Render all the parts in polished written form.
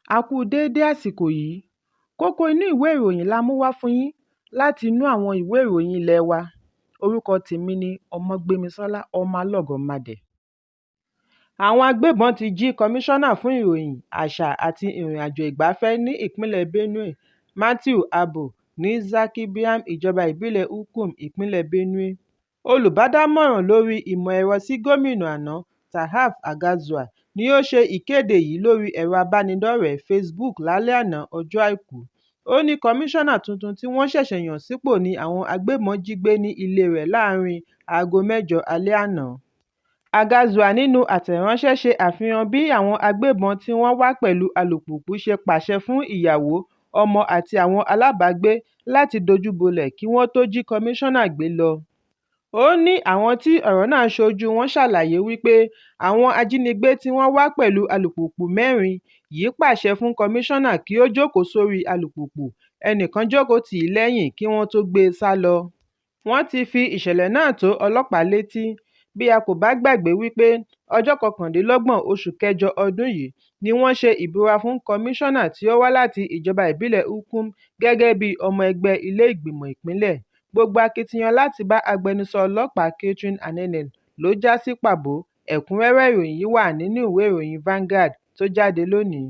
A kú déédé àsìkò yìí. Kókó inú ìwé ìròyìn la mú wá fún yín láti inú àwọn ìwé ìròyìn ilé wa. Orúkọ tèmi ni Ọmọgbémisọ́lá Ọmọlọ́gọ̀mádẹ. Àwọn agbébọn ti jí Kọmíṣọ́nà fún Ìròyìn, Àṣà àti Ìrìn-àjò Ìgbafẹ́ ní ìpínlẹ̀ Benue, Matthew Arbo, ní Zaki Biam, ìjọba ìbílẹ̀ Ukum, ìpínlẹ̀ Benue. Olùbádámọ̀ràn lórí ìmọ̀-ẹ̀rọ sí gómìnà àná Tahaf Aguazul ni ó ṣe ìkéde yìí lórí ẹ̀rọ ìbánidọ́rẹ̀ẹ́ Facebook lálẹ́ àná ọjọ́ Àìkú. Ó ní kọmíṣọ́nà tuntun tí wọ́n ṣẹ̀ṣẹ̀ yàn sípò ni àwọn agbébọn jí gbé ní ilée rẹ̀ láàárín aago mẹ́jọ alẹ́ àná. Aguazzua nínú àtẹ̀ránṣẹ́ ṣe àfihàn bí àwọn agbébọn tí wọ́n wá pẹ̀lú alùpùpù ṣe pàṣẹ fún ìyàwó, ọmọ àti àwọn alábàágbé láti dojúbolẹ̀ kí wọ́n tó jí kọmíṣọ́nà gbé lọ. Ó ní àwọn tí ọ̀rọ̀ náà ṣojú wọn ṣàlàyé wípé àwọn ajínigbé tí wọ́n wá pẹ̀lú alùpùpù mẹ́rin yìí pàṣẹ fún kọmíṣọ́nà kí ó jókòó sórí alùpùpù, ẹnìkan jókòó tì í lẹ́yìn kí wọ́n tó gbé e sá lọ. Wọ́n ti fi ìṣẹ̀lẹ̀ náà tó ọlọ́pàá létí. Bí a kò bá gbàgbé wípé ọjọ́ 29 oṣù kẹjọ ọdún yìí ni wọ́n ṣe ìbúra fún kọmíṣọ́nà tí ó wá láti ìjọba ìbílẹ̀ Ukum gẹ́gẹ́ bí ọmọ ẹgbẹ́ ilé ìgbìmọ̀ ìpínlẹ̀. Gbogbo akitiyan láti bá agbẹnusọ ọlọ́pàá Catherine Anene ló já sí pàbó. Ẹ̀kúnrẹ́rẹ́ ìròyìn yìí wà nínú ìwé ìròyìn Vanguard tó jáde lónìí.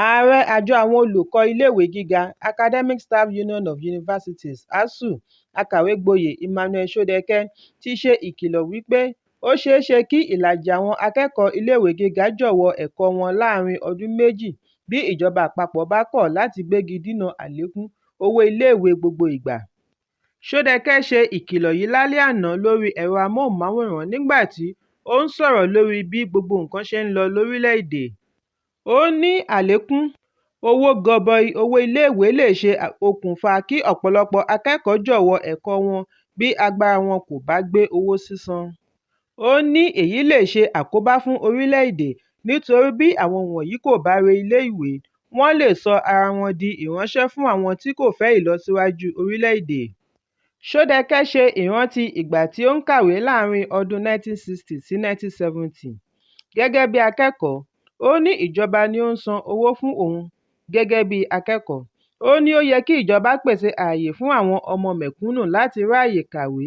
Ààrẹ àjọ àwọn olùkọ́ iléèwé gíga, Academic Staff Union of Universities (ASUU), Akàwé-gboyè Emmanuel Sódeke ti ṣe ìkìlọ̀ wípé ó ṣeé ṣe kí ìlàjì àwọn akẹ́kọ̀ọ́ iléèwé gíga jọ̀wọ́ ẹ̀kọ́ wọn láàárín ọdún méjì bí ìjọba àpapọ̀ bá kọ̀ láti gbégi dínà àlékún owó iléèwé gbogbo ìgbà. Sódeke ṣe ìkìlọ̀ yìí lálẹ́ àná lórí ẹ̀rọ amóhùnmáwòrán nígbà tí ó ń sọ̀rọ̀ lórí bí gbogbo nǹkan ṣe ń lọ lórílẹ̀-èdè. Ó ní àlékún owó gọbọi owó iléèwé lè ṣe okùnfà kí ọ̀pọ̀lọpọ̀ akẹ́kọ̀ọ́ jọ̀wọ́ ẹ̀kọ́ wọn bí agbára wọn kò bá gbé owó sísan. Ó ní èyí lè ṣe àkóbá fún orílẹ̀-èdè nítorí bí àwọn wọ̀nyí kò bá re ilé-ìwé, wọ́n lè sọ ara wọn di ìránṣẹ́ fún àwọn tí kò fẹ́ ìlọsíwájú orílẹ̀-èdè. Sódeke ṣe ìrántí ìgbà tí ó ń kàwé láàárín ọdún 1960 sí 1970 gẹ́gẹ́ bí akẹ́kọ̀ọ́, ó ní ìjọba ni ó ń san owó fún òun gẹ́gẹ́ bí akẹ́kọ̀ọ́. Ó ní ó yẹ kí ìjọba pèsè àyè fún àwọn ọmọ mẹ̀kúnù láti ráyè kàwé,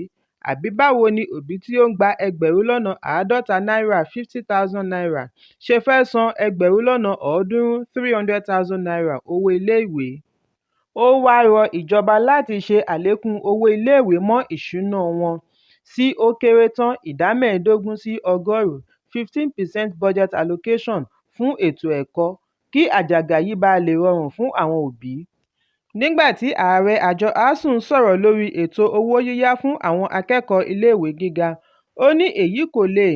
àbí báwo ni òbí tí ó ń gba ẹgbẹ̀rún lọ́nà àádọ́ta náírà ₦50,000 ṣe fẹ́ san ẹgbẹ̀rún lọ́nà ọ̀ọ́dúnrún ₦300,000 owó iléèwé. Ó wáá rọ ìjọba láti ṣe àlékún owó iléèwé mọ́ ìṣúná wọn sí ó kéré tán ìdá 15 sí ọgọ́rùn-ún 15% budget allocation fún ètò ẹ̀kọ́ kí àjàgà yìí bá lè rọrùn fún àwọn òbí. Nígbà tí ààrẹ àjọ ASUU ń sọ̀rọ̀ lórí ètò owó yíyá fún àwọn akẹ́kọ̀ọ́ iléèwé gíga, ó ní èyí kò lè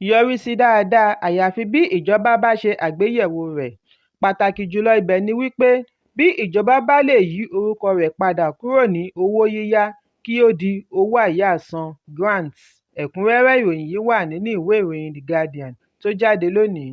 yọrí sí dáadáa àyàfi bí ìjọba bá ṣe àgbéyẹ̀wòo rẹ̀. Pàtàkì jùlọ ibẹ̀ ni wípé bí ìjọba bá lè yí orúkọ rẹ̀ padà kúrò ní owó yíyá kí ó di owó àyáàsan (grants). Ẹ̀kúnrẹ́rẹ́ ìròyìn yìí wà nínú ìwé ìròyìn The Guardian tó jáde lónìí.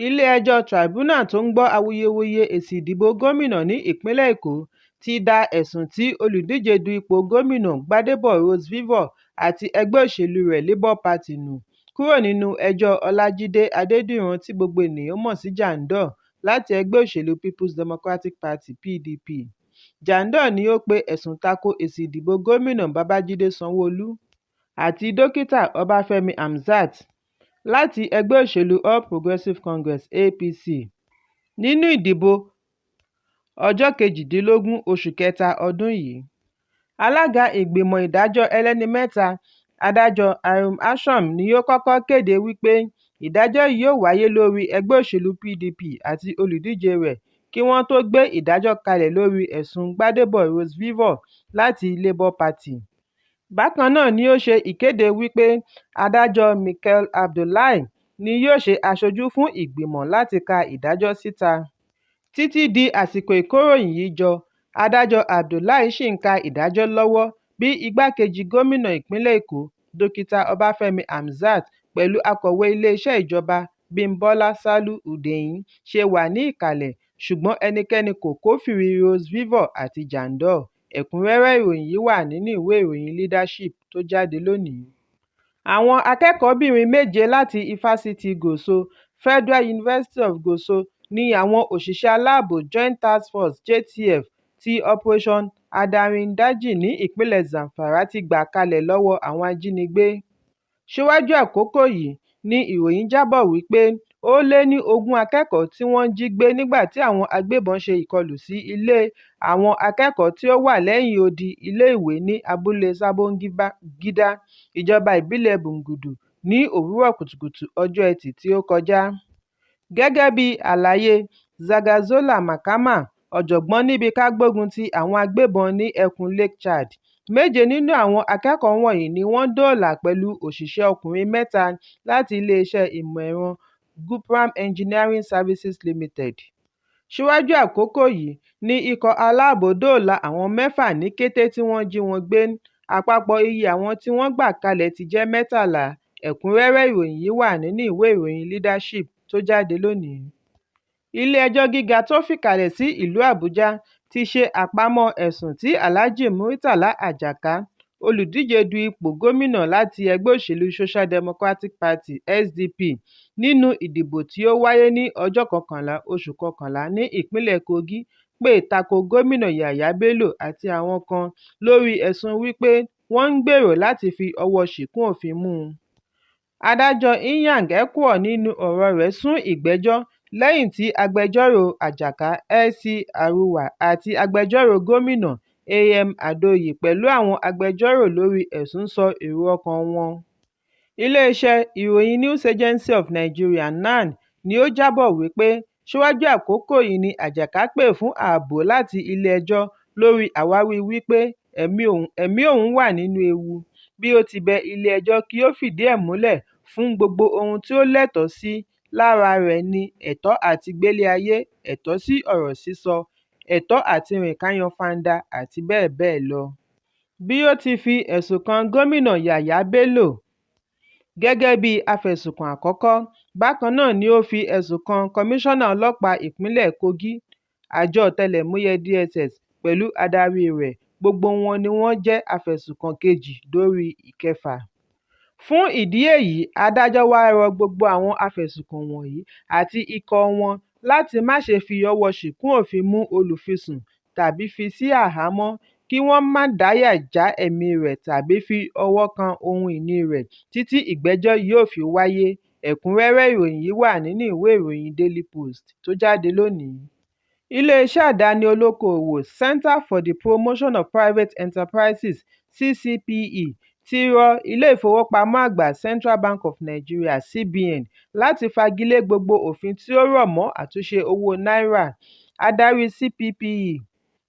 Ilé-ẹjọ́ Tribunal tó ń gbọ́ awuyewuye èsì ìdìbò gómìnà ní ìpínlẹ̀ Èkó ti da ẹ̀sùn tí olùdíje du ipò gómìnà Gbadebo Rose-Vivour àti ẹgbẹ́ òṣèlú rẹ̀ Labour Party nù kúrò nínú ẹjọ́ Ọlájídé Adédìran tí gbogbo ènìyàn mọ̀ sí Jandor láti ẹgbẹ́ òṣèlú People's Democratic Party (PDP). Jandor ni ó pe ẹ̀sùn tako èsì ìdìbò gómìnà Babájídé Sanwo-Olu àti Dókítà Ọbáfẹ́mi Hamzat láti ẹgbẹ́ òṣèlú All Progressive Congress (APC) nínú ìdìbò ọjọ́ 18 oṣù kẹta ọdún yìí. Alága ìgbìmọ̀ ìdájọ́ ẹlẹ́ni mẹ́ta, Adájọ́ Arim Asham ni ó kọ́kọ́ kéde wípé ìdájọ́ yóò wáyé lórí ẹgbẹ́ òṣèlú PDP àti olùdíje rẹ̀ kí wọ́n tó gbé ìdájọ́ kalẹ̀ lórí ẹ̀sùn Gbadebo Rose-Vivour láti Labour Party. Bákan náà ni ó ṣe ìkéde wípé Adájọ́ Michael Abdullahi ni yóò ṣe aṣojú fún ìgbìmọ̀ láti ka ìdájọ́ síta. Títí di àsìkò ìkóròyìn yìí jọ, Adájọ́ Abdullahi ṣì ń ka ìdájọ́ lọ́wọ́ bí igbá-kejì gómìnà ìpínlẹ̀ Èkó, Dókítà Ọbáfẹ́mi Hamzat pẹ̀lú akọ̀wé iléeṣẹ́ ìjọba Bímbọ́lá Ṣálù Hundeyin ṣe wà ní ìkàlẹ̀ ṣùgbọ́n ẹnikẹ́ni kò kófìrí Rose-Vivour àti Jandor. Ẹ̀kúnrẹ́rẹ́ ìròyìn yìí wà nínú ìwé ìròyìn Leadership tó jáde lónìí. Àwọn akẹ́kọ̀ọ́bìnrin méje láti Ifásitì Gusau Federal University of Gusau ní àwọn òṣìṣẹ́ aláàbò Joint Task Force (JTF) ti Operation Hadarin Daji ní ìpínlẹ̀ Zamfara ti gbà kalẹ̀ lọ́wọ́ àwọn ajínigbé. Síwájú àkókò yìí ni ìròyìn jábọ̀ wípé ó lé ní 20 akẹ́kọ̀ọ́ tí wọ́n jí gbé nígbà tí àwọn agbébọn ṣe ìkọlù sí ilé àwọn akẹ́kọ̀ọ́ tí ó wà lẹ́yìn odi iléèwé ní abúlé Sabon Gida, ìjọba ìbílẹ̀ Bungudu ní òwúrọ̀ kùtùkùtù ọjọ́ Ẹtì tí ó kọjá. Gẹ́gẹ́ bí àlàyé Zagazola Makama, ọ̀jọ̀gbọ́n níbi ká gbógun ti àwọn agbébọn ní ẹkùn Lake Chad, méje nínú àwọn akẹ́kọ̀ọ́ wọ̀nyí ni wọ́n dóòlà pẹ̀lú òṣìṣẹ́ ọkùnrin mẹ́ta láti iléeṣẹ́ ìmọ̀ ẹ̀rọ Gupram Engineering Services Limited. Síwájú àkókò yìí ni ikọ̀ aláàbò dóòlà àwọn mẹ́fà ní kété tí wọ́n jí wọn gbé. Àpapọ̀ iye àwọn tí wọ́n gbà kalẹ̀ ti jẹ́ 13. Ẹ̀kúnrẹ́rẹ́ ìròyìn yìí wà nínú ìwé ìròyìn Leadership tó jáde lónìí. Ilé ẹjọ́ gíga tó fìkàlẹ̀ sí ìlú Àbújá ti ṣe àpamọ́ ẹ̀sùn tí Alhaji Muritàlá Àjàká, olùdíje du ipò gómìnà láti ẹgbẹ́ òṣèlú Social Democratic Party (SDP) nínú ìdìbò tí ó wáyé ní ọjọ́ kọkànlá oṣù kọkànlá ní ìpínlẹ̀ Kogi pè tako gómìnà Yahaya Bello àti àwọn kan lórí ẹ̀sùn wípé wọ́n ń gbèrò láti fi ọwọ́ọ ṣìkún òfin mú un. Adájọ́ Inyang Ekwo nínú ọ̀rọ̀ rẹ̀ sún ìgbẹ́jọ́ lẹ́yìn tí agbẹjọ́rò Àjàká, S.C. Aruwa àti agbẹjọ́rò gómìnà A.M. Adoyi pẹ̀lú àwọn agbẹjọ́rò lórí ẹ̀sùn sọ èrò ọkàn wọn. Ilé-iṣẹ́ ìròyìn News Agency of Nigeria (NAN) ni ó jábọ̀ wípé síwájú àkókò yìí ni Àjàká pè fún ààbò láti ilé ẹjọ́ lórí àwáwí wípé ẹ̀mí òun wà nínú ewu, bí ó ti bẹ ilé ẹjọ́ kí ó fìdí ẹ̀ múlẹ̀ fún gbogbo ohun tí ó lẹ́tọ̀ọ́ sí lára rẹ̀ ní ẹ̀tọ́ àti gbélé ayé, ẹ̀tọ́ sí ọ̀rọ̀ sísọ, ẹ̀tọ́ àti rìn ká yan fanda àti bẹ́ẹ̀ bẹ́ẹ̀ lọ. Bí ó ti fi ẹ̀sùn kan gómìnà Yahaya Bello gẹ́gẹ́ bí afẹ̀sùnkàn àkọ́kọ́, bákan náà ni ó fi ẹ̀sùn kan Kọmíṣánná Ọlọ́pàá Ìpínlẹ̀ Kogi, àjọ ọ̀tẹlẹ̀múyẹ́ DSS pẹ̀lú adarí rẹ̀, gbogbo wọn ni wọ́n jẹ́ afẹ̀sùnkàn kejì dórí ìkẹfà. Fún ìdí èyí, adájọ́ wá rọ gbogbo àwọn afẹ̀sùnkàn wọ̀nyí àti ikọ̀ wọn láti má ṣe fi ọwọ́ọ ṣìkún òfin mú olùfisùn tàbí fi sí àhámọ́, kí wọ́n má dáyà já ẹ̀míi rẹ̀ tàbí fi ọwọ́ kan ohun ìní rẹ̀ títí ìgbẹ́jọ́ yóò fi wáyé. Ẹ̀kúnrẹ́rẹ́ ìròyìn yìí wà nínú ìwé ìròyìn Daily Post tó jáde lónìí. Ilé-iṣẹ́ àdáni olókoòwò Center for the Promotion of Private Enterprises (CCPE) ti rọ Ilé-ìfowópamọ́ Àgbà Central Bank of Nigeria (CBN) láti fagilé gbogbo òfin tí ó rọ̀ mọ́ àtúnṣe owó náírà. Adarí CPPE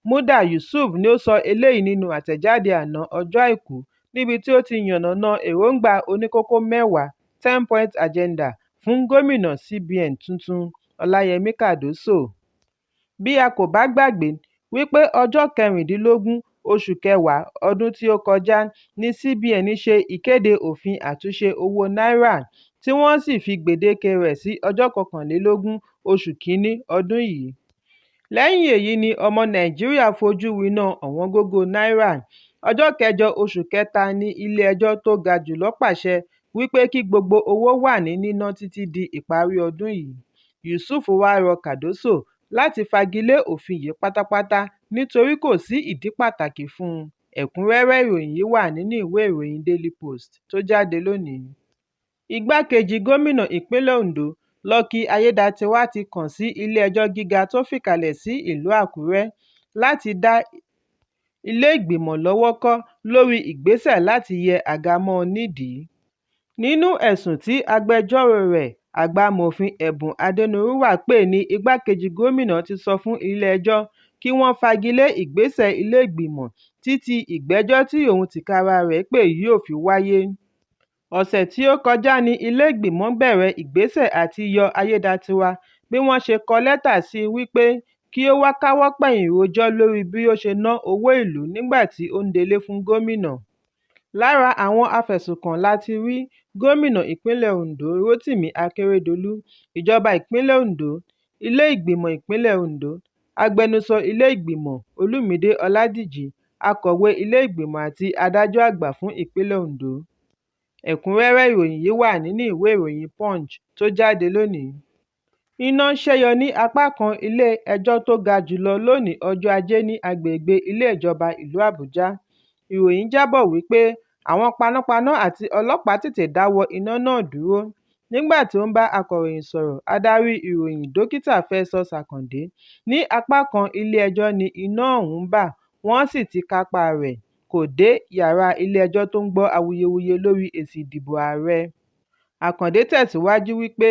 Muda Yusuf ni ó sọ eléyìí nínú àtẹ̀jáde àná ọjọ́ Àìkú níbi tí ó ti yànnàná èròńgbà oníkókó mẹ́wàá (10-point agenda) fún gómìnà CBN tuntun Ọláyẹmí Kàdóso. Bí a kò bá gbàgbé wípé ọjọ́ 16 oṣù kẹwàá ọdún tí ó kọjá ní CBN ṣe ìkéde òfin àtúnṣe owó náírà tí wọ́n sì fi gbèdéke rẹ̀ sí ọjọ́ 21 oṣù kìíní ọdún yìí. Lẹ́yìn èyí ni ọmọ Nàìjíríà fojú winá ọ̀wọ́ngógó náírà. Ọjọ́ kẹjọ oṣù kẹta ní ilé ẹjọ́ tó ga jù lọ pàṣẹ wípé kí gbogbo owó wà ní níná títí di ìparí ọdún yìí. Yusuf wá rọ Kàdóso láti fagilé òfin yìí pátápátá nítorí kò sí ìdí pàtàkì fún un. Ẹ̀kúnrẹ́rẹ́ ìròyìn yìí wà nínú ìwé ìròyìn Daily Post tó jáde lónìí. Igbákejì gómìnà ìpínlẹ̀ Ondo Lucky Aiyedàatiwá ti kàn sí ilé-ẹjọ́ gíga tó fìkàlẹ̀ sí ìlú Àkúrẹ́ láti dá ilé ìgbìmọ̀ lọ́wọ́ kọ́ lórí ìgbésẹ̀ láti yẹ àga mọ́ ọn nídìí. Nínú ẹ̀sùn tí agbẹjọ́ròo rẹ̀, àgbà amòfin Ẹ̀bùn Adẹnirùwà pè ní igbákejì gómìnà ti sọ fún ilé-ẹjọ́ kí wọ́n fagi lé ìgbésẹ̀ ilé ìgbìmọ̀ títí ìgbẹ́jọ́ tí òun tìkára rẹ̀ pé yóò fi wáyé. Ọ̀sẹ̀ tí ó kọjá ní ilé ìgbìmọ̀ bẹ̀rẹ̀ ìgbésẹ̀ àti yọ Ayédàtiwà bí wọ́n ṣe kọ lẹ́tà sí i wípé kí ó wá káwọ́ pọ̀nyìn rojọ́ lórí bí ó ṣe ná owó ìlú nígbà tí ó ń delé fún gómìnà. Lára àwọn afẹ̀sùnkàn la ti rí gómìnà ìpínlẹ̀ Ondo Rotimi Akeredolu, ìjọba ìpínlẹ̀ Ondo, ilé ìgbìmọ̀ ìpínlẹ̀ Ondo, agbẹnusọ ilé ìgbìmọ̀ Olúmídé Ọládíjì, akọ̀wé ilé ìgbìmọ̀ àti adájọ́ àgbà fún ìpínlẹ̀ Ondo. Ẹ̀kúnrẹ́rẹ́ ìròyìn yìí wà nínú ìwé ìròyìn Punch tó jáde lónìí. Iná ṣẹ́yọ ní apá kan ilé-ẹjọ́ tó ga jù lọ lónìí ọjọ́ Ajé ní agbègbè Ilé Ìjọba ìlú Àbújá. Ìròyìn jábọ̀ wípé àwọn panápaná àti ọlọ́pàá tètè dáwọ́ iná náà dúró. Nígbà tí ó ń bá akọ̀ròyìn sọ̀rọ̀, adarí ìròyìn Dókítà Festus Àkàndé ní apá kan ilé-ẹjọ́ ni iná ọ̀hún bà wọ́n sì ti kápáa rẹ̀, kò dé yàrá ilé-ẹjọ́ tó ń gbọ́ awuyewuye lórí èsì ìdìbò ààrẹ. Àkàndé tẹ̀síwájú wípé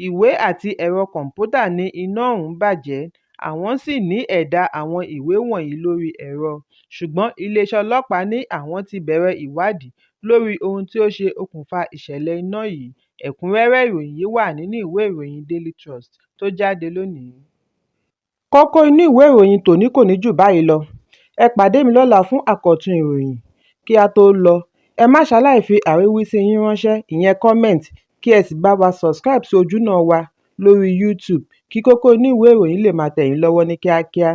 ìwé àti ẹ̀rọ kọ̀m̀pútà ni iná ọ̀hún bà jẹ́, àwọn sì ní ẹ̀dà àwọn ìwé wọ̀nyí lórí ẹ̀rọ. Ṣùgbọ́n iléeṣẹ́ ọlọ́pàá ní àwọn ti bẹ̀rẹ̀ ìwádìí lórí ohun tí ó ṣe okùnfà ìṣẹ̀lẹ̀ iná yìí. Ẹ̀kúnrẹ́rẹ́ ìròyìn yìí wà nínú ìwé ìròyìn Daily Trust tó jáde lónìí. Kókó inú ìwé ìròyìn tòní kò ní jù báyìí lọ. Ẹ pàdé mi lọ́la fún àkọ́tún ìròyìn. Kí á tó lọ, ẹ má ṣaláì fi àríwísí yín ránṣẹ́, ìyẹn comment, kí ẹ sì bá wa subscribe sí ojúnà wa lórí YouTube kí kókó inú ìwé ìròyìn lè máa tẹ̀ yín lọ́wọ́ ní kíákíá.